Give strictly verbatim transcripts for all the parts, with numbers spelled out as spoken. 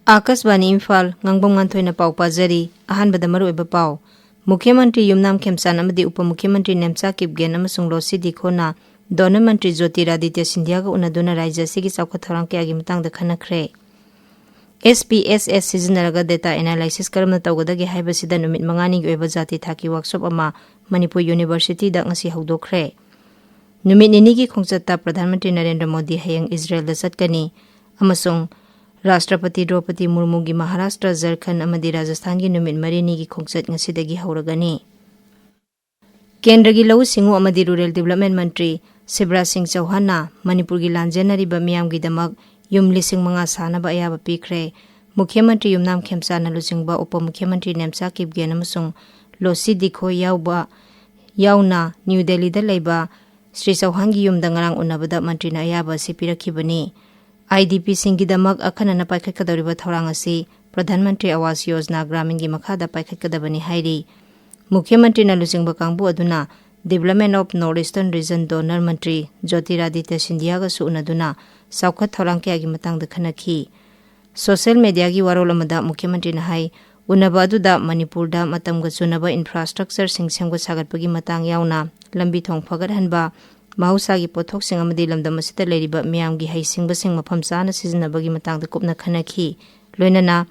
ꯑꯥꯀꯥꯁꯕꯥꯅꯤ ꯏꯝꯐꯥꯜ, ꯉꯥꯡꯕꯝ ꯉꯥꯟꯊꯣꯏꯅ ꯄꯥꯎ ꯄꯥꯖꯔꯤ꯫ ꯑꯍꯥꯟꯕꯗ ꯃꯔꯨꯑꯣꯏꯕ ꯄꯥꯎ꯫ ꯃꯨꯈ꯭ꯌ ꯃꯟꯇ꯭ꯔꯤ ꯌꯨꯝꯅꯥꯝ ꯈꯦꯝꯆꯥꯟ ꯑꯃꯗꯤ ꯎꯄ ꯃꯨꯈ꯭ꯌ ꯃꯟꯇ꯭ꯔꯤ ꯅꯦꯝꯆꯥ ꯀꯤꯞꯒꯦꯟ ꯑꯃꯁꯨꯡ ꯂꯣꯁꯤ ꯗꯤꯈꯣꯅ ꯗꯣꯅꯔ ꯃꯟꯇ꯭ꯔꯤ ꯖꯣꯇꯤꯔꯥꯗꯤꯇ꯭ꯌ ꯁꯤꯟꯙꯤꯌꯥꯒ ꯎꯅꯗꯨꯅ ꯔꯥꯖ꯭ꯌ ꯑꯁꯤꯒꯤ ꯆꯥꯎꯈꯠ ꯊꯧꯔꯥꯡ ꯀꯌꯥꯒꯤ ꯃꯇꯥꯡꯗ ꯈꯟꯅꯈ꯭ꯔꯦ꯫ ꯑꯦꯁ ꯄꯤ ꯑꯦꯁ ꯑꯦꯁ ꯁꯤꯖꯤꯟꯅꯔꯒ data analysis ꯀꯔꯝꯅ ꯇꯧꯒꯗꯒꯦ ꯍꯥꯏꯕꯁꯤꯗ ꯅꯨꯃꯤꯠ ꯃꯉꯥꯅꯤꯒꯤ ꯑꯣꯏꯕ ꯖꯥꯇꯤ ꯊꯥꯛꯀꯤ workshop ꯑꯃ ꯃꯅꯤꯄꯨꯔ ꯌꯨꯅꯤꯚꯔꯁꯤꯇꯤꯗ ꯉꯁꯤ ꯍꯧꯗꯣꯛꯈ꯭ꯔꯦ꯫ ꯅꯨꯃꯤꯠ ꯅꯤꯅꯤꯒꯤ ꯈꯣꯡꯆꯠꯇ ꯄ꯭ꯔꯙꯥꯟ ꯃꯟꯇ꯭ꯔꯤ ꯅꯔꯦꯟꯗ꯭ꯔ ꯃꯣꯗꯤ ꯍꯌꯦꯡ ꯏꯖꯔꯦꯜꯗ ꯆꯠꯀꯅꯤ ꯑꯃꯁꯨꯡ ꯔꯥꯁꯇ꯭ꯔꯄꯇꯤ ꯗ꯭ꯔꯧꯄꯗꯤ ꯃꯨꯔꯃꯨꯒꯤ ꯃꯍꯥꯔꯥꯁꯇ꯭ꯔ, ꯖꯔꯈꯟ ꯑꯃꯗꯤ ꯔꯥꯖꯁꯊꯥꯟꯒꯤ ꯅꯨꯃꯤꯠ ꯃꯔꯤꯅꯤꯒꯤ ꯈꯣꯡꯆꯠ ꯉꯁꯤꯗꯒꯤ ꯍꯧꯔꯒꯅꯤ꯫ ꯀꯦꯟꯗ꯭ꯔꯒꯤ ꯂꯧꯎ ꯁꯤꯡꯎ ꯑꯃꯗꯤ ꯔꯨꯔꯦꯜ ꯗꯤꯕꯂꯞꯃꯦꯟ ꯃꯟꯇ꯭ꯔꯤ ꯁꯤꯕꯔꯥꯖ ꯁꯤꯡ ꯆꯧꯍꯥꯟꯅ ꯃꯅꯤꯄꯨꯔꯒꯤ ꯂꯥꯟꯖꯦꯟꯅꯔꯤꯕ ꯃꯤꯌꯥꯝꯒꯤꯗꯃꯛ ꯌꯨꯝ ꯂꯤꯁꯤꯡ ꯃꯉꯥ ꯁꯥꯅꯕ ꯑꯌꯥꯕ ꯄꯤꯈ꯭ꯔꯦ꯫ ꯃꯨꯈ꯭ꯌ ꯃꯟꯇ꯭ꯔꯤ ꯌꯨꯝꯅꯥꯝ ꯈꯦꯝꯆꯥꯟꯅ ꯂꯨꯆꯤꯡꯕ ꯎꯄ ꯃꯨꯈ꯭ꯌ ꯃꯟꯇ꯭ꯔꯤ ꯅꯦꯝꯆꯥ ꯀꯤꯞꯒꯦꯟ ꯑꯃꯁꯨꯡ ꯂꯣꯁꯤ ꯗꯤꯈꯣ ꯌꯥꯎꯕ ꯌꯥꯎꯅ ꯅ꯭ꯌꯨ ꯗꯦꯜꯂꯤꯗ ꯂꯩꯕ ꯁ꯭ꯔꯤ ꯆꯧꯍꯥꯟꯒꯤ ꯌꯨꯝꯗ ꯉꯔꯥꯡ ꯎꯅꯕꯗ ꯃꯟꯇ꯭ꯔꯤꯅ ꯑꯌꯥꯕ ꯑꯁꯤ ꯄꯤꯔꯛꯈꯤꯕꯅꯤ꯫ ꯑꯥꯏ ꯗꯤ ꯄꯤꯁꯤꯡꯒꯤꯗꯃꯛ ꯑꯈꯟꯅꯅ ꯄꯥꯏꯈꯠꯀꯗꯧꯔꯤꯕ ꯊꯧꯔꯥꯡ ꯑꯁꯤ ꯄ꯭ꯔꯙꯥꯟ ꯃꯟꯇ꯭ꯔꯤ ꯑꯋꯥꯁ ꯌꯣꯖꯅꯥ ꯒ꯭ꯔꯥꯃꯤꯟꯒꯤ ꯃꯈꯥꯗ ꯄꯥꯏꯈꯠꯀꯗꯕꯅꯤ ꯍꯥꯏꯔꯤ꯫ ꯃꯨꯈ꯭ꯌ ꯃꯟꯇ꯭ꯔꯤꯅ ꯂꯨꯆꯤꯡꯕ ꯀꯥꯡꯕꯨ ꯑꯗꯨꯅ Development of North Eastern Region Donor ꯃꯟꯇ꯭ꯔꯤ ꯖꯣꯇꯤꯔꯥꯗꯤꯇ꯭ꯌ ꯁꯤꯟꯙꯤꯌꯥꯒꯁꯨ ꯎꯅꯗꯨꯅ ꯆꯥꯎꯈꯠ ꯊꯧꯔꯥꯡ ꯀꯌꯥꯒꯤ ꯃꯇꯥꯡꯗ ꯈꯟꯅꯈꯤ꯫ ꯁꯣꯁꯤꯌꯦꯜ ꯃꯦꯗꯤꯌꯥꯒꯤ ꯋꯥꯔꯣꯜ ꯑꯃꯗ ꯃꯨꯈ꯭ꯌ ꯃꯟꯇ꯭ꯔꯤꯅ ꯍꯥꯏ, ꯎꯅꯕ ꯑꯗꯨꯗ ꯃꯅꯤꯄꯨꯔꯗ ꯃꯇꯝꯒ ꯆꯨꯅꯕ ꯏꯟꯐ꯭ꯔꯥꯁ꯭ꯇ꯭ꯔꯛꯆꯔꯁꯤꯡ ꯁꯦꯝꯒꯠ ꯁꯥꯒꯠꯄꯒꯤ ꯃꯇꯥꯡ ꯌꯥꯎꯅ ꯂꯝꯕꯤ ꯊꯣꯡ ꯐꯒꯠꯍꯟꯕ, ꯃꯍꯧꯁꯥꯒꯤ ꯄꯣꯠꯊꯣꯛꯁꯤꯡ ꯑꯃꯗꯤ ꯂꯝꯗꯝ ꯑꯁꯤꯗ ꯂꯩꯔꯤꯕ ꯃꯤꯌꯥꯝꯒꯤ ꯍꯩꯁꯤꯡꯕꯁꯤꯡ ꯃꯐꯝ ꯆꯥꯅ ꯁꯤꯖꯤꯟꯅꯕꯒꯤ ꯃꯇꯥꯡꯗ ꯀꯨꯞꯅ ꯈꯟꯅꯈꯤ꯫ ꯂꯣꯏꯅꯅ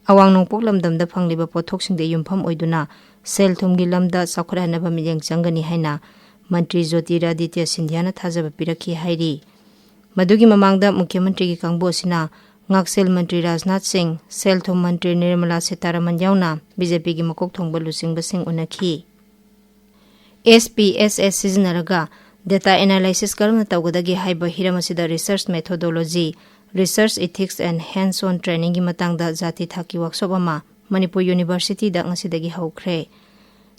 ꯑꯋꯥꯡ ꯅꯣꯡꯄꯣꯛ ꯂꯝꯗꯝꯗ ꯐꯪꯂꯤꯕ ꯄꯣꯠꯊꯣꯛꯁꯤꯡꯗ ꯌꯨꯝꯐꯝ ꯑꯣꯏꯗꯨꯅ ꯁꯦꯜ ꯊꯨꯝꯒꯤ ꯂꯝꯗ ꯆꯥꯎꯈꯠꯍꯟꯅꯕ ꯃꯤꯠꯌꯦꯡ ꯆꯪꯒꯅꯤ ꯍꯥꯏꯅ ꯃꯟꯇ꯭ꯔꯤ ꯖꯣꯇꯤꯔꯥꯗꯤꯇ꯭ꯌ ꯁꯤꯟꯙꯤꯌꯥꯅ ꯊꯥꯖꯕ ꯄꯤꯔꯛꯈꯤ ꯍꯥꯏꯔꯤ꯫ ꯃꯗꯨꯒꯤ ꯃꯃꯥꯡꯗ ꯃꯨꯈ꯭ꯌ ꯃꯟꯇ꯭ꯔꯤꯒꯤ ꯀꯥꯡꯕꯨ ꯑꯁꯤꯅ ꯉꯥꯛꯁꯦꯜ ꯃꯟꯇ꯭ꯔꯤ ꯔꯥꯖꯅꯥꯊ ꯁꯤꯡ, ꯁꯦꯜ ꯊꯨꯝ ꯃꯟꯇ꯭ꯔꯤ ꯅꯤꯔꯃꯂꯥ ꯁꯤꯇꯥꯔꯥꯃꯟ ꯌꯥꯎꯅ ꯕꯤ ꯖꯦ ꯄꯤꯒꯤ ꯃꯀꯣꯛ ꯊꯣꯡꯕ ꯂꯨꯆꯤꯡꯕꯁꯤꯡ ꯎꯅꯈꯤ꯫ ꯑꯦꯁ ꯄꯤ ꯑꯦꯁ ꯑꯦꯁ ꯁꯤꯖꯤꯟꯅꯔꯒ data analysis ꯀꯔꯝꯅ ꯇꯧꯒꯗꯒꯦ ꯍꯥꯏꯕ ꯍꯤꯔꯝ ꯑꯁꯤꯗ research methodology, research ethics and hands-on trainingꯒꯤ ꯃꯇꯥꯡꯗ ꯖꯥꯇꯤ ꯊꯥꯛꯀꯤ workshop ꯑꯃ ꯃꯅꯤꯄꯨꯔ ꯌꯨꯅꯤꯚꯔꯁꯤꯇꯤꯗ ꯉꯁꯤꯗꯒꯤ ꯍꯧꯈ꯭ꯔꯦ꯫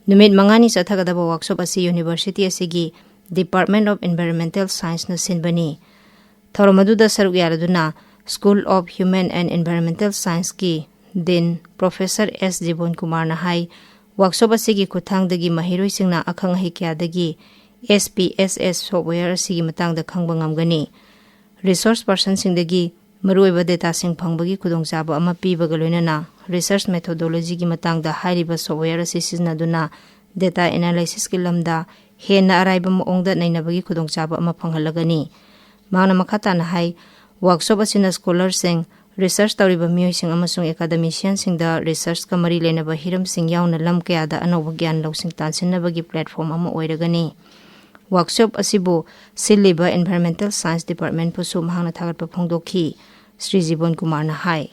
ꯅꯨꯃꯤꯠ ꯃꯉꯥꯅꯤ ꯆꯠꯊꯒꯗꯕ workshop ꯑꯁꯤ ꯌꯨꯅꯤꯚꯔꯁꯤꯇꯤ ꯑꯁꯤꯒꯤ Department of Environmental Scienceꯅ ꯁꯤꯟꯕꯅꯤ꯫ ꯊꯧꯔꯝ ꯑꯗꯨꯗ ꯁꯔꯨꯛ ꯌꯥꯔꯗꯨꯅ School of Human and Environmental Scienceꯀꯤ Dean Professor ꯑꯦꯁ ꯖꯤꯕꯣꯟ ꯀꯨꯃꯥꯔꯅ ꯍꯥꯏ, workshop ꯑꯁꯤꯒꯤ ꯈꯨꯠꯊꯥꯡꯗꯒꯤ ꯃꯍꯩꯔꯣꯏꯁꯤꯡꯅ ꯑꯈꯪ ꯑꯍꯩ ꯀꯌꯥꯗꯒꯤ ꯑꯦꯁ ꯄꯤ ꯑꯦꯁ ꯑꯦꯁ software ꯑꯁꯤꯒꯤ ꯃꯇꯥꯡꯗ ꯈꯪꯕ ꯉꯝꯒꯅꯤ꯫ Resource personꯁꯤꯡꯗꯒꯤ ꯃꯔꯨꯑꯣꯏꯕ dataꯁꯤꯡ ꯐꯪꯕꯒꯤ ꯈꯨꯗꯣꯡꯆꯥꯕ ꯑꯃ ꯄꯤꯕꯒ ꯂꯣꯏꯅꯅ research methodologyꯒꯤ ꯃꯇꯥꯡꯗ ꯍꯥꯏꯔꯤꯕ software ꯑꯁꯤ ꯁꯤꯖꯤꯟꯅꯗꯨꯅ data analysisꯀꯤ ꯂꯝꯗ ꯍꯦꯟꯅ ꯑꯔꯥꯏꯕ ꯃꯑꯣꯡꯗ ꯅꯩꯅꯕꯒꯤ ꯈꯨꯗꯣꯡꯆꯥꯕ ꯑꯃ ꯐꯪꯍꯜꯂꯒꯅꯤ꯫ ꯃꯍꯥꯛꯅ ꯃꯈꯥ ꯇꯥꯅ ꯍꯥꯏ, workshop ꯑꯁꯤꯅ scholarꯁꯤꯡ, research ꯇꯧꯔꯤꯕ ꯃꯤꯑꯣꯏꯁꯤꯡ ꯑꯃꯁꯨꯡ academicianꯁꯤꯡꯗ researchꯀ ꯃꯔꯤ ꯂꯩꯅꯕ ꯍꯤꯔꯝꯁꯤꯡ ꯌꯥꯎꯅ ꯂꯝ ꯀꯌꯥꯗ ꯑꯅꯧꯕ ꯒ꯭ꯌꯥꯟ ꯂꯧꯁꯤꯡ ꯇꯥꯟꯁꯤꯟꯅꯕꯒꯤ platform ꯑꯃ ꯑꯣꯏꯔꯒꯅꯤ꯫ Workshop ꯑꯁꯤꯕꯨ ꯁꯤꯜꯂꯤꯕ Environmental Science Departmentꯕꯨꯁꯨ ꯃꯍꯥꯛꯅ ꯊꯥꯒꯠꯄ ꯐꯣꯡꯗꯣꯛꯈꯤ꯫ ꯁ꯭ꯔꯤ ꯖꯤꯕꯣꯟ ꯀꯨꯃꯥꯔꯅ ꯍꯥꯏ꯫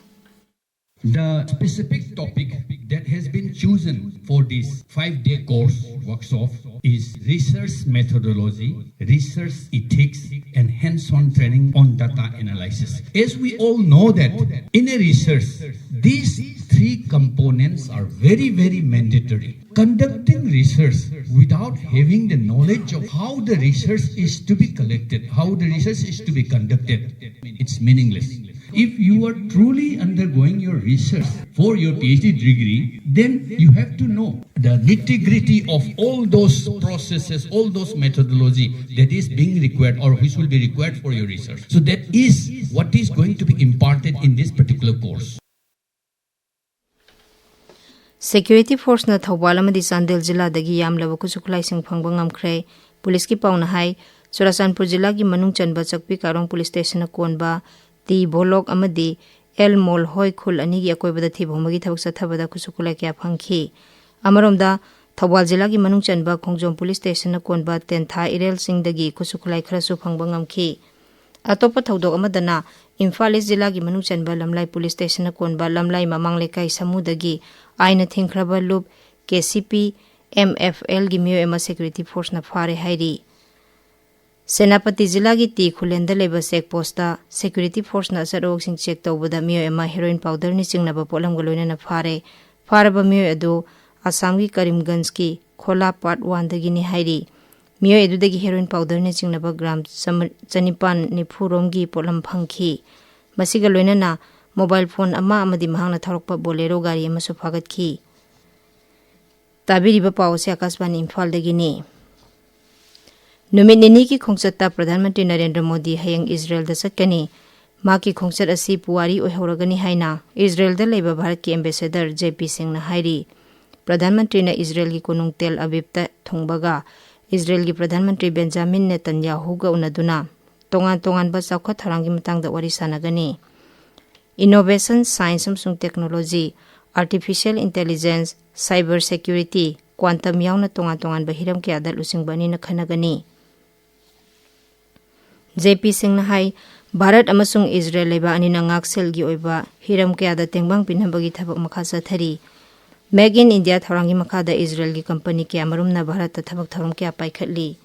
The specific topic that has been chosen for this five-day course workshop is research methodology, research ethics, and hands-on training on data analysis. As we all know that in a research, these three components are very, very mandatory. Conducting research without having the knowledge of how the research is to be collected, how the research is to be conducted, it's meaningless. If you are truly undergoing your research for your PhD degree, then you have to know the nitty-gritty of all those processes, all those methodology that is being required or which will be required for your research. So that is what is going to be imparted in this particular course. Security forceꯅ Thoubal ꯑꯃꯗꯤ ꯆꯥꯟꯗꯦꯜ ꯖꯤꯂꯥꯗꯒꯤ ꯌꯥꯝꯂꯕ ꯈꯨꯠꯁꯨ ꯈꯨꯠꯂꯥꯏꯁꯤꯡ ꯐꯪꯕ ꯉꯝꯈ꯭ꯔꯦ꯫ ꯄꯨꯂꯤꯁꯀꯤ ꯄꯥꯎꯅ ꯍꯥꯏ, ꯆꯨꯔꯥꯆꯥꯟꯄꯨꯔ ꯖꯤꯂꯥꯒꯤ ꯃꯅꯨꯡ ꯆꯟꯕ ꯆꯛꯄꯤ ꯀꯥꯔꯣꯡ ꯄꯨꯂꯤꯁ ꯁ꯭ꯇꯦꯁꯟꯅ ꯀꯣꯟꯕ ꯇꯤ ꯕꯣꯂꯣꯛ ꯑꯃꯗꯤ ꯑꯦꯜ ꯃꯣꯜ ꯍꯣꯏ ꯈꯨꯜ ꯑꯅꯤꯒꯤ ꯑꯀꯣꯏꯕꯗ ꯊꯤꯕ ꯍꯨꯝꯕꯒꯤ ꯊꯕꯛ ꯆꯠꯊꯕꯗ ꯈꯨꯠꯁꯨ ꯈꯨꯠꯂꯥꯏ ꯀꯌꯥ ꯐꯪꯈꯤ꯫ ꯑꯃꯔꯣꯝꯗ, ꯊꯧꯕꯥꯜ ꯖꯤꯂꯥꯒꯤ ꯃꯅꯨꯡ ꯆꯟꯕ ꯈꯣꯡꯖꯣꯝ ꯄꯨꯂꯤꯁ ꯁ꯭ꯇꯦꯁꯟꯅ ꯀꯣꯟꯕ ꯇꯦꯟꯊꯥ ꯏꯔꯦꯜꯁꯤꯡꯗꯒꯤ ꯈꯨꯠꯁꯨ ꯈꯨꯠꯂꯥꯏ ꯈꯔꯁꯨ ꯐꯪꯕ ꯉꯝꯈꯤ꯫ ꯑꯇꯣꯞꯄ ꯊꯧꯗꯣꯛ ꯑꯃꯗꯅ, ꯏꯝꯐꯥꯜ ꯏꯁ ꯖꯤꯂꯥꯒꯤ ꯃꯅꯨꯡ ꯆꯟꯕ ꯂꯝꯂꯥꯏ ꯄꯨꯂꯤꯁ ꯁ꯭ꯇꯦꯁꯟꯅ ꯀꯣꯟꯕ ꯂꯝꯂꯥꯏ ꯃꯃꯥꯡ ꯂꯩꯀꯥꯏ ꯁꯃꯨꯗꯒꯤ ꯑꯥꯏꯟꯅ ꯊꯤꯡꯈ꯭ꯔꯕ ꯂꯨꯞ K C P M F ꯑꯦꯜꯒꯤ ꯃꯤꯑꯣꯏ ꯑꯃ ꯁꯦꯀ꯭ꯌꯨꯔꯤꯇꯤ ꯐꯣꯔꯁꯅ ꯐꯥꯔꯦ ꯍꯥꯏꯔꯤ꯫ ꯁꯦꯅꯥꯄꯇꯤ ꯖꯤꯂꯥꯒꯤ ꯇꯤ ꯈꯨꯂꯦꯟꯗ ꯂꯩꯕ ꯆꯦꯛ ꯄꯣꯁꯇ ꯁꯦꯀ꯭ꯌꯨꯔꯤꯇꯤ ꯐꯣꯔꯁꯅ ꯑꯆꯠ ꯑꯋꯣꯛꯁꯤꯡ ꯆꯦꯛ ꯇꯧꯕꯗ ꯃꯤꯑꯣꯏ ꯑꯃ ꯍꯦꯔꯣꯏꯟ ꯄꯥꯎꯗꯔꯅ ꯆꯤꯡꯅꯕ ꯄꯣꯠꯂꯝꯒ ꯂꯣꯏꯅꯅ ꯐꯥꯔꯦ꯫ ꯐꯥꯔꯕ ꯃꯤꯑꯣꯏ ꯑꯗꯨ ꯑꯁꯥꯝꯒꯤ ꯀꯔꯤꯝꯒꯟꯖꯀꯤ ꯈꯣꯂꯥ ꯄꯥꯔꯠ ꯋꯥꯟꯗꯒꯤꯅꯤ ꯍꯥꯏꯔꯤ꯫ ꯃꯤꯑꯣꯏ ꯑꯗꯨꯗꯒꯤ ꯍꯦꯔꯣꯏꯟ ꯄꯥꯎꯗꯔꯅ ꯆꯤꯡꯅꯕ ꯒ꯭ꯔꯥꯝ ꯆꯥꯃ-, ꯆꯅꯤꯄꯥꯟ ꯅꯤꯐꯨ ꯔꯣꯝꯒꯤ ꯄꯣꯠꯂꯝ ꯐꯪꯈꯤ꯫ ꯃꯁꯤꯒ ꯂꯣꯏꯅꯅ ꯃꯣꯕꯥꯏꯜ ꯐꯣꯟ ꯑꯃ ꯑꯃꯗꯤ ꯃꯍꯥꯛꯅ ꯊꯧꯔꯛꯄ ꯕꯣꯂꯦꯔꯣ ꯒꯥꯔꯤ ꯑꯃꯁꯨ ꯐꯥꯒꯠꯈꯤ꯫ ꯇꯥꯕꯤꯔꯤꯕ ꯄꯥꯎ ꯑꯁꯤ ꯑꯀꯥꯁꯕꯥꯅꯤ ꯏꯝꯐꯥꯜꯗꯒꯤꯅꯤ꯫ ꯅꯨꯃꯤꯠ ꯅꯤꯅꯤꯒꯤ ꯈꯣꯡꯆꯠꯇ ꯄ꯭ꯔꯙꯥꯟ ꯃꯟꯇ꯭ꯔꯤ ꯅꯔꯦꯟꯗ꯭ꯔ ꯃꯣꯗꯤ ꯍꯌꯦꯡ ꯏꯖꯔꯦꯜꯗ ꯆꯠꯀꯅꯤ꯫ ꯃꯍꯥꯛꯀꯤ ꯈꯣꯡꯆꯠ ꯑꯁꯤ ꯄꯨꯋꯥꯔꯤ ꯑꯣꯏꯍꯧꯔꯒꯅꯤ ꯍꯥꯏꯅ ꯏꯖꯔꯦꯜꯗ ꯂꯩꯕ ꯚꯥꯔꯠꯀꯤ ꯑꯦꯝꯕꯦꯁꯦꯗꯔ ꯖꯦ ꯄꯤ ꯁꯤꯡꯅ ꯍꯥꯏꯔꯤ꯫ ꯄ꯭ꯔꯙꯥꯟ ꯃꯟꯇ꯭ꯔꯤꯅ ꯏꯖꯔꯦꯜꯒꯤ ꯀꯣꯅꯨꯡ ꯇꯦꯜ ꯑꯕꯤꯕꯇ ꯊꯨꯡꯕꯒ ꯏꯖꯔꯦꯜꯒꯤ ꯄ꯭ꯔꯙꯥꯟ ꯃꯟꯇ꯭ꯔꯤ ꯕꯦꯟꯖꯥꯃꯤꯟ ꯅꯦꯇꯟꯌꯥꯍꯨꯒ ꯎꯅꯗꯨꯅ ꯇꯣꯉꯥꯟ ꯇꯣꯉꯥꯟꯕ ꯆꯥꯎꯈꯠ ꯊꯧꯔꯥꯡꯒꯤ ꯃꯇꯥꯡꯗ ꯋꯥꯔꯤ ꯁꯥꯟꯅꯒꯅꯤ꯫ Innovation, science ꯑꯃꯁꯨꯡ technology, artificial intelligence, cyber security, quantum ꯌꯥꯎꯅ ꯇꯣꯉꯥꯟ ꯇꯣꯉꯥꯟꯕ ꯍꯤꯔꯝ ꯀꯌꯥꯗ ꯂꯨꯆꯤꯡꯕ ꯑꯅꯤꯅ ꯈꯟꯅꯒꯅꯤ꯫ ꯖꯦ ꯄꯤ ꯁꯤꯡꯅ ꯍꯥꯏ, ꯚꯥꯔꯠ ꯑꯃꯁꯨꯡ ꯏꯖꯔꯦꯜ ꯂꯩꯕꯥꯛ ꯑꯅꯤꯅ ꯉꯥꯛꯁꯦꯜꯒꯤ ꯑꯣꯏꯕ ꯍꯤꯔꯝ ꯀꯌꯥꯗ ꯇꯦꯡꯕꯥꯡ ꯄꯤꯅꯕꯒꯤ ꯊꯕꯛ ꯃꯈꯥ ꯆꯠꯊꯔꯤ꯫ Make in India ꯊꯧꯔꯥꯡꯒꯤ ꯃꯈꯥꯗ ꯏꯖꯔꯦꯜꯒꯤ ꯀꯝꯄꯅꯤ ꯀꯌꯥ ꯃꯔꯨꯝꯅ ꯚꯥꯔꯠꯇ ꯊꯕꯛ ꯊꯧꯔꯝ ꯀꯌꯥ ꯄꯥꯏꯈꯠꯂꯤ꯫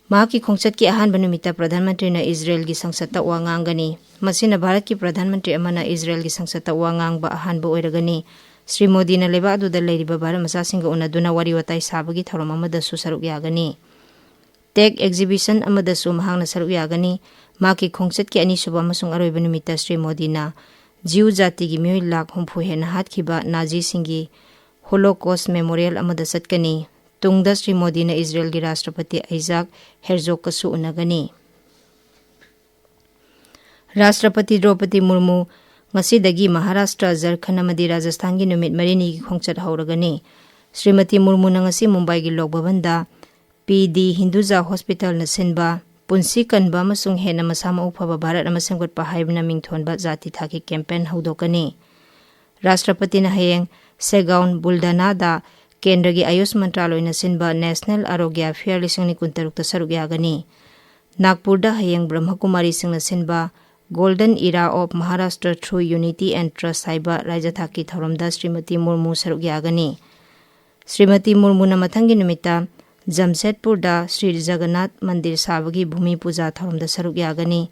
ꯃꯍꯥꯛꯀꯤ ꯈꯣꯡꯆꯠꯀꯤ ꯑꯍꯥꯟꯕ ꯅꯨꯃꯤꯠꯇ ꯄ꯭ꯔꯙꯥꯟ ꯃꯟꯇ꯭ꯔꯤꯅ ꯏꯖꯔꯦꯜꯒꯤ ꯁꯪꯁꯠꯇ ꯋꯥ ꯉꯥꯡꯒꯅꯤ꯫ ꯃꯁꯤꯅ ꯚꯥꯔꯠꯀꯤ ꯄ꯭ꯔꯙꯥꯟ ꯃꯟꯇ꯭ꯔꯤ ꯑꯃꯅ ꯏꯖꯔꯦꯜꯒꯤ ꯁꯪꯁꯠꯇ ꯋꯥ ꯉꯥꯡꯕ ꯑꯍꯥꯟꯕ ꯑꯣꯏꯔꯒꯅꯤ꯫ ꯁ꯭ꯔꯤ ꯃꯣꯗꯤꯅ ꯂꯩꯕꯥꯛ ꯑꯗꯨꯗ ꯂꯩꯔꯤꯕ ꯚꯥꯔꯠ ꯃꯆꯥꯁꯤꯡꯒ ꯎꯅꯗꯨꯅ ꯋꯥꯔꯤ ꯋꯥꯇꯥꯏ ꯁꯥꯕꯒꯤ ꯊꯧꯔꯝ ꯑꯃꯗꯁꯨ ꯁꯔꯨꯛ ꯌꯥꯒꯅꯤ꯫ Tech exhibition ꯑꯃꯗꯁꯨ ꯃꯍꯥꯛꯅ ꯁꯔꯨꯛ ꯌꯥꯒꯅꯤ꯫ ꯃꯍꯥꯛꯀꯤ ꯈꯣꯡꯆꯠꯀꯤ ꯑꯅꯤꯁꯨꯕ ꯑꯃꯁꯨꯡ ꯑꯔꯣꯏꯕ ꯅꯨꯃꯤꯠꯇ ꯁ꯭ꯔꯤ ꯃꯣꯗꯤꯅ ꯖꯤꯌꯨ ꯖꯥꯇꯤꯒꯤ ꯃꯤꯑꯣꯏ ꯂꯥꯈ ꯍꯨꯝꯐꯨ ꯍꯦꯟꯅ ꯍꯥꯠꯈꯤꯕ ꯅꯥꯖꯤꯁꯤꯡꯒꯤ Holocaust Memorial ꯑꯃꯗ ꯆꯠꯀꯅꯤ꯫ ꯇꯨꯡꯗ ꯁ꯭ꯔꯤ ꯃꯣꯗꯤꯅ ꯏꯖꯔꯦꯜꯒꯤ ꯔꯥꯁꯇ꯭ꯔꯄꯇꯤ ꯑꯩꯖꯥꯛ ꯍꯦꯔꯖꯣꯒꯀꯁꯨ ꯎꯅꯒꯅꯤ꯫ ꯔꯥꯁꯇ꯭ꯔꯄꯇꯤ ꯗ꯭ꯔꯧꯄꯗꯤ ꯃꯨꯔꯃꯨ ꯉꯁꯤꯗꯒꯤ ꯃꯍꯥꯔꯥꯁꯇ꯭ꯔ, ꯖꯔꯈꯟ ꯑꯃꯗꯤ ꯔꯥꯖꯁꯊꯥꯟꯒꯤ ꯅꯨꯃꯤꯠ ꯃꯔꯤꯅꯤꯒꯤ ꯈꯣꯡꯆꯠ ꯍꯧꯔꯒꯅꯤ꯫ ꯁ꯭ꯔꯤꯃꯇꯤ ꯃꯨꯔꯃꯨꯅ ꯉꯁꯤ ꯃꯨꯝꯕꯥꯏꯒꯤ ꯂꯣꯛ ꯚꯕꯟꯗ ꯄꯤ ꯗꯤ ꯍꯤꯟꯗꯨꯖꯥ ꯍꯣꯁꯄꯤꯇꯥꯜꯅ ꯁꯤꯟꯕ ꯄꯨꯟꯁꯤ ꯀꯟꯕ ꯑꯃꯁꯨꯡ ꯍꯦꯟꯅ ꯃꯁꯥ ꯃꯎ ꯐꯕ ꯚꯥꯔꯠ ꯑꯃ ꯁꯦꯝꯒꯠꯄ ꯍꯥꯏꯕꯅ ꯃꯤꯡꯊꯣꯟꯕ ꯖꯥꯇꯤ ꯊꯥꯛꯀꯤ ꯀꯦꯝꯄꯦꯟ ꯍꯧꯗꯣꯛꯀꯅꯤ꯫ ꯔꯥꯁꯇ꯭ꯔꯄꯇꯤꯅ ꯍꯌꯦꯡ ꯁꯦꯒꯥꯎꯟ ꯕꯨꯜꯗꯥꯅꯥꯗ ꯀꯦꯟꯗ꯭ꯔꯒꯤ ꯑꯌꯨꯁ ꯃꯟꯇ꯭ꯔꯥꯂꯣꯏꯅ ꯁꯤꯟꯕ National Arogya Fair ꯂꯤꯁꯤꯡ ꯑꯅꯤ ꯀꯨꯟꯇꯔꯨꯛꯇ ꯁꯔꯨꯛ ꯌꯥꯒꯅꯤ꯫ ꯅꯥꯒꯄꯨꯔꯗ ꯍꯌꯦꯡ ꯕ꯭ꯔꯍ꯭ꯃꯀꯨꯃꯥꯔꯤꯁꯤꯡꯅ ꯁꯤꯟꯕ Golden Era of Maharashtra Through Unity and Trust ꯍꯥꯏꯕ ꯔꯥꯏꯖ ꯊꯥꯛꯀꯤ ꯊꯧꯔꯝꯗ ꯁ꯭ꯔꯤꯃꯇꯤ ꯃꯨꯔꯃꯨ ꯁꯔꯨꯛ ꯌꯥꯒꯅꯤ꯫ ꯁ꯭ꯔꯤꯃꯇꯤ ꯃꯨꯔꯃꯨꯅ ꯃꯊꯪꯒꯤ ꯅꯨꯃꯤꯠꯇ ꯖꯝꯁꯦꯗꯄꯨꯔꯗ ꯁ꯭ꯔꯤ ꯖꯒꯟꯅꯥꯊ ꯃꯟꯗꯤꯔ ꯁꯥꯕꯒꯤ ꯚꯨꯃꯤ ꯄꯨꯖꯥ ꯊꯧꯔꯝꯗ ꯁꯔꯨꯛ ꯌꯥꯒꯅꯤ꯫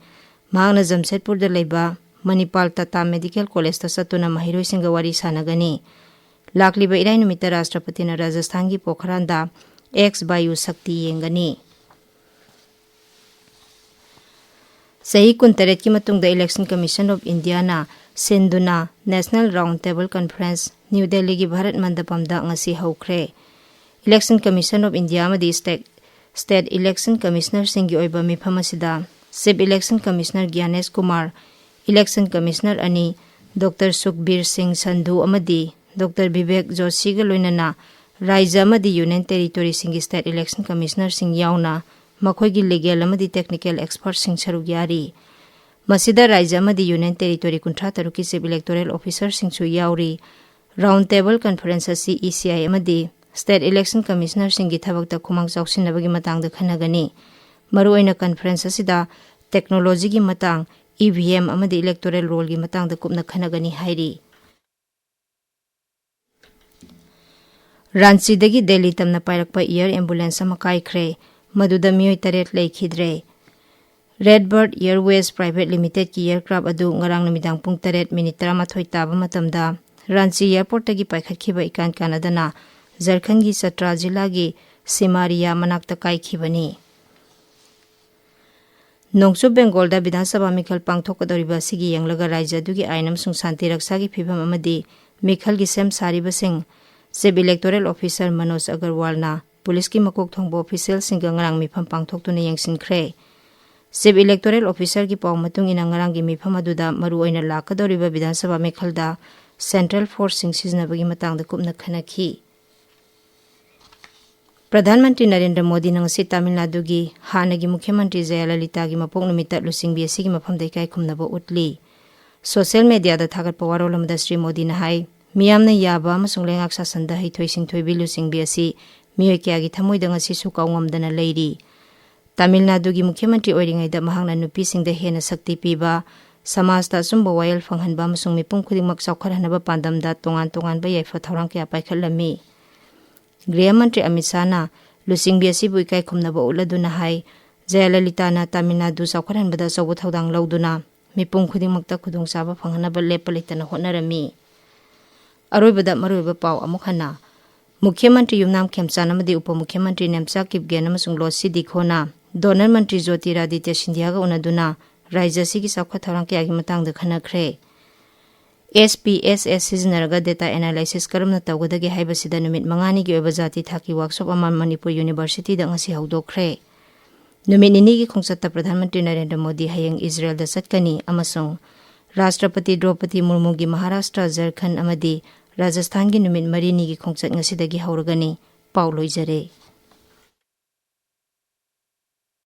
ꯃꯍꯥꯛꯅ ꯖꯝꯁꯦꯗꯄꯨꯔꯗ ꯂꯩꯕ ꯃꯅꯤꯄꯥꯜ ꯇꯥꯇꯥ ꯃꯦꯗꯤꯀꯦꯜ ꯀꯣꯂꯦꯖꯇ ꯆꯠꯇꯨꯅ ꯃꯍꯩꯔꯣꯏꯁꯤꯡꯒ ꯋꯥꯔꯤ ꯁꯥꯟꯅꯒꯅꯤ꯫ ꯂꯥꯛꯂꯤꯕ ꯏꯔꯥꯏ ꯅꯨꯃꯤꯠꯇ ꯔꯥꯁꯇ꯭ꯔꯄꯇꯤꯅ ꯔꯥꯖꯁꯊꯥꯟꯒꯤ ꯄꯣꯈꯔꯥꯟꯗ ꯑꯦꯛꯁ ꯕꯥꯌꯨ ꯁꯛꯇꯤ ꯌꯦꯡꯒꯅꯤ꯫ ꯆꯍꯤ ꯀꯨꯟꯇꯔꯦꯠꯀꯤ ꯃꯇꯨꯡꯗ Election Commission of Indiaꯅ ꯁꯤꯟꯗꯨꯅ National Round Table Conference new ꯗꯦꯜꯂꯤꯒꯤ ꯚꯥꯔꯠ ꯃꯟꯗꯄꯝꯗ ꯉꯁꯤ ꯍꯧꯈ꯭ꯔꯦ꯫ Election Commission of India ꯑꯃꯗꯤ state, state election commissionerꯁꯤꯡꯒꯤ ꯑꯣꯏꯕ ꯃꯤꯐꯝ ꯑꯁꯤꯗ Chief Election Commissioner Gyanesh Kumar, Election Commissioner ꯑꯅꯤ, ꯗꯣꯛꯇꯔ ꯁꯨꯈꯕꯤꯔ ꯁꯤꯡ ꯁꯟꯙꯨ ꯑꯃꯗꯤ ꯗꯣꯛꯇꯔ ꯕꯤꯕꯦꯛ ꯖꯣꯁꯤꯒ ꯂꯣꯏꯅꯅ ꯔꯥꯖ꯭ꯌ ꯑꯃꯗꯤ Union Territoryꯁꯤꯡꯒꯤ State Election Commissionerꯁꯤꯡ ꯌꯥꯎꯅ ꯃꯈꯣꯏꯒꯤ legal ꯑꯃꯗꯤ technical expertꯁꯤꯡ ꯁꯔꯨꯛ ꯌꯥꯔꯤ꯫ ꯃꯁꯤꯗ ꯔꯥꯖ꯭ꯌ ꯑꯃꯗꯤ Union Territory ꯀꯨꯟꯊ꯭ꯔꯥ ꯇꯔꯨꯛꯀꯤ Chief Electoral Officerꯁꯤꯡꯁꯨ ꯌꯥꯎꯔꯤ꯫ Round Table Conference ꯑꯁꯤ E C I ꯑꯃꯗꯤ State Election Commissionerꯁꯤꯡꯒꯤ ꯊꯕꯛꯇ ꯈꯨꯃꯥꯡ ꯆꯥꯎꯁꯤꯟꯅꯕꯒꯤ ꯃꯇꯥꯡꯗ ꯈꯟꯅꯒꯅꯤ꯫ ꯃꯔꯨꯑꯣꯏꯅ conference ꯑꯁꯤꯗ technologyꯒꯤ ꯃꯇꯥꯡ, E V M ꯑꯃꯗꯤ electoral rollꯒꯤ ꯃꯇꯥꯡꯗ ꯀꯨꯞꯅ ꯈꯟꯅꯒꯅꯤ ꯍꯥꯏꯔꯤ꯫ ꯔꯥꯟꯆꯤꯗꯒꯤ ꯗꯦꯜꯂꯤ ꯇꯝꯅ ꯄꯥꯏꯔꯛꯄ air ambulance ꯑꯃ ꯀꯥꯏꯈ꯭ꯔꯦ꯫ ꯃꯗꯨꯗ ꯃꯤꯑꯣꯏ ꯇꯔꯦꯠ ꯂꯩꯈꯤꯗ꯭ꯔꯦ꯫ Red Bird Airways Private Limitedꯀꯤ aircraft ꯑꯗꯨ ꯉꯔꯥꯡ ꯅꯨꯃꯤꯗꯥꯡ ꯄꯨꯡ ꯇꯔꯦꯠ ꯃꯤꯅꯤꯠ ꯇꯔꯥꯃꯥꯊꯣꯏ ꯇꯥꯕ ꯃꯇꯝꯗ ꯔꯥꯟꯆꯤ airportꯇꯒꯤ ꯄꯥꯏꯈꯠꯈꯤꯕ ꯏꯀꯥꯟ ꯀꯥꯟꯅꯗꯅ ꯖꯔꯈꯟꯒꯤ ꯆꯇ꯭ꯔꯥ ꯖꯤꯂꯥꯒꯤ ꯁꯤꯃꯥꯔꯤꯌꯥ ꯃꯅꯥꯛꯇ ꯀꯥꯏꯈꯤꯕꯅꯤ꯫ ꯅꯣꯡꯆꯨꯞ ꯕꯦꯡꯒꯣꯜꯗ ꯕꯤꯙꯥꯟ ꯁꯚꯥ ꯃꯤꯈꯜ ꯄꯥꯡꯊꯣꯛꯀꯗꯧꯔꯤꯕ ꯑꯁꯤꯒꯤ ꯌꯦꯡꯂꯒ ꯔꯥꯖ꯭ꯌ ꯑꯗꯨꯒꯤ ꯑꯥꯏꯟ ꯑꯃꯁꯨꯡ ꯁꯥꯟꯇꯤ ꯔꯛꯁꯥꯒꯤ ꯐꯤꯕꯝ ꯑꯃꯗꯤ ꯃꯤꯈꯜꯒꯤ ꯁꯦꯝ ꯁꯥꯔꯤꯕꯁꯤꯡ Chief Electoral Officer ꯃꯅꯣꯖ ꯑꯒꯔꯋꯥꯜꯅ ꯄꯨꯂꯤꯁꯀꯤ ꯃꯀꯣꯛ ꯊꯣꯡꯕ officialꯁꯤꯡꯒ ꯉꯔꯥꯡ ꯃꯤꯐꯝ ꯄꯥꯡꯊꯣꯛꯇꯨꯅ ꯌꯦꯡꯁꯤꯟꯈ꯭ꯔꯦ꯫ Chief Electoral Officerꯒꯤ ꯄꯥꯎ ꯃꯇꯨꯡ ꯏꯟꯅ ꯉꯔꯥꯡꯒꯤ ꯃꯤꯐꯝ ꯑꯗꯨꯗ ꯃꯔꯨꯑꯣꯏꯅ ꯂꯥꯛꯀꯗꯧꯔꯤꯕ ꯕꯤꯙꯥꯟ ꯁꯚꯥ ꯃꯤꯈꯜꯗ central forceꯁꯤꯡ ꯁꯤꯖꯤꯟꯅꯕꯒꯤ ꯃꯇꯥꯡꯗ ꯀꯨꯞꯅ ꯈꯟꯅꯈꯤ꯫ ꯄ꯭ꯔꯙꯥꯟ ꯃꯟꯇ꯭ꯔꯤ ꯅꯔꯦꯟꯗ꯭ꯔ ꯃꯣꯗꯤꯅ ꯉꯁꯤ ꯇꯥꯃꯤꯜ ꯅꯥꯗꯨꯒꯤ ꯍꯥꯟꯅꯒꯤ ꯃꯨꯈ꯭ꯌ ꯃꯟꯇ꯭ꯔꯤ ꯖꯌꯂꯂꯤꯇꯥꯒꯤ ꯃꯄꯣꯛ ꯅꯨꯃꯤꯠꯇ ꯂꯨꯆꯤꯡꯕꯤ ꯑꯁꯤꯒꯤ ꯃꯐꯝꯗ ꯏꯀꯥꯏ ꯈꯨꯝꯅꯕ ꯎꯠꯂꯤ꯫ Social mediaꯗ ꯊꯥꯒꯠꯄ ꯋꯥꯔꯣꯜ ꯑꯃꯗ ꯁ꯭ꯔꯤ ꯃꯣꯗꯤꯅ ꯍꯥꯏ, ꯃꯤꯌꯥꯝꯅ ꯌꯥꯕ ꯑꯃꯁꯨꯡ ꯂꯩꯉꯥꯛ ꯁꯥꯁꯟꯗ ꯍꯩꯊꯣꯏ ꯁꯤꯡꯊꯣꯏꯕꯤ ꯂꯨꯆꯤꯡꯕꯤ ꯑꯁꯤ ꯃꯤꯑꯣꯏ ꯀꯌꯥꯒꯤ ꯊꯃꯣꯏꯗ ꯉꯁꯤꯁꯨ ꯀꯥꯎꯉꯝꯗꯅ ꯂꯩꯔꯤ꯫ ꯇꯥꯃꯤꯜ ꯅꯥꯗꯨꯒꯤ ꯃꯨꯈ꯭ꯌ ꯃꯟꯇ꯭ꯔꯤ ꯑꯣꯏꯔꯤꯉꯩꯗ ꯃꯍꯥꯛꯅ ꯅꯨꯄꯤꯁꯤꯡꯗ ꯍꯦꯟꯅ ꯁꯛꯇꯤ ꯄꯤꯕ, ꯁꯃꯥꯖꯇ ꯑꯆꯨꯝꯕ ꯋꯥꯌꯦꯜ ꯐꯪꯍꯟꯕ ꯑꯃꯁꯨꯡ ꯃꯤꯄꯨꯝ ꯈꯨꯗꯤꯡꯃꯛ ꯆꯥꯎꯈꯠꯍꯟꯅꯕ ꯄꯥꯟꯗꯝꯗ ꯇꯣꯉꯥꯟ ꯇꯣꯉꯥꯟꯕ ꯌꯥꯏꯐ ꯊꯧꯔꯥꯡ ꯀꯌꯥ ꯄꯥꯏꯈꯠꯂꯝꯃꯤ꯫ ꯒ꯭ꯔꯤꯍ ꯃꯟꯇ꯭ꯔꯤ ꯑꯃꯤꯠ ꯁꯥꯍꯅ ꯂꯨꯆꯤꯡꯕꯤ ꯑꯁꯤꯕꯨ ꯏꯀꯥꯏ ꯈꯨꯝꯅꯕ ꯎꯠꯂꯗꯨꯅ ꯍꯥꯏ, ꯖꯌꯂꯂꯤꯇꯥꯅ ꯇꯥꯃꯤꯜ ꯅꯥꯗꯨ ꯆꯥꯎꯈꯠꯍꯟꯕꯗ ꯑꯆꯧꯕ ꯊꯧꯗꯥꯡ ꯂꯧꯗꯨꯅ ꯃꯤꯄꯨꯝ ꯈꯨꯗꯤꯡꯃꯛꯇ ꯈꯨꯗꯣꯡꯆꯥꯕ ꯐꯪꯍꯟꯅꯕ ꯂꯦꯞꯄ ꯂꯩꯇꯅ ꯍꯣꯠꯅꯔꯝꯃꯤ꯫ ꯑꯔꯣꯏꯕꯗ ꯃꯔꯨꯑꯣꯏꯕ ꯄꯥꯎ ꯑꯃꯨꯛ ꯍꯟꯅ꯫ ꯃꯨꯈ꯭ꯌ ꯃꯟꯇ꯭ꯔꯤ ꯌꯨꯝꯅꯥꯝ ꯈꯦꯝꯆꯥꯟ ꯑꯃꯗꯤ ꯎꯄ ꯃꯨꯈ꯭ꯌ ꯃꯟꯇ꯭ꯔꯤ ꯅꯦꯝꯆꯥ ꯀꯤꯞꯒꯦꯟ ꯑꯃꯁꯨꯡ ꯂꯣꯁꯤ ꯗꯤꯈꯣꯅ ꯗꯣꯅꯔ ꯃꯟꯇ꯭ꯔꯤ ꯖꯣꯇꯤꯔꯥꯗꯤꯇ꯭ꯌ ꯁꯤꯟꯙꯤꯌꯥꯒ ꯎꯅꯗꯨꯅ ꯔꯥꯖ꯭ꯌ ꯑꯁꯤꯒꯤ ꯆꯥꯎꯈꯠ ꯊꯧꯔꯥꯡ ꯀꯌꯥꯒꯤ ꯃꯇꯥꯡꯗ ꯈꯟꯅꯈ꯭ꯔꯦ꯫ S P S S ꯁꯤꯖꯤꯟꯅꯔꯒ data analysis ꯀꯔꯝꯅ ꯇꯧꯒꯗꯒꯦ ꯍꯥꯏꯕꯁꯤꯗ ꯅꯨꯃꯤꯠ ꯃꯉꯥꯅꯤꯒꯤ ꯑꯣꯏꯕ ꯖꯥꯇꯤ ꯊꯥꯛꯀꯤ workshop ꯑꯃ ꯃꯅꯤꯄꯨꯔ Universityꯗ ꯉꯁꯤ ꯍꯧꯗꯣꯛꯈ꯭ꯔꯦ꯫ ꯅꯨꯃꯤꯠ ꯅꯤꯅꯤꯒꯤ ꯈꯣꯡꯆꯠꯇ ꯄ꯭ꯔꯙꯥꯟ ꯃꯟꯇ꯭ꯔꯤ ꯅꯔꯦꯟꯗ꯭ꯔ ꯃꯣꯗꯤ ꯍꯌꯦꯡ ꯏꯖꯔꯦꯜꯗ ꯆꯠꯀꯅꯤ ꯑꯃꯁꯨꯡ ꯔꯥꯁꯇ꯭ꯔꯄꯇꯤ ꯗ꯭ꯔꯧꯄꯗꯤ ꯃꯨꯔꯃꯨꯒꯤ ꯃꯍꯥꯔꯥꯁꯇ꯭ꯔ, ꯖꯔꯈꯟ ꯑꯃꯗꯤ ꯔꯥꯖꯁꯊꯥꯟꯒꯤ ꯅꯨꯃꯤꯠ ꯃꯔꯤꯅꯤꯒꯤ ꯈꯣꯡꯆꯠ ꯉꯁꯤꯗꯒꯤ ꯍꯧꯔꯒꯅꯤ꯫ ꯄꯥꯎ ꯂꯣꯏꯖꯔꯦ꯫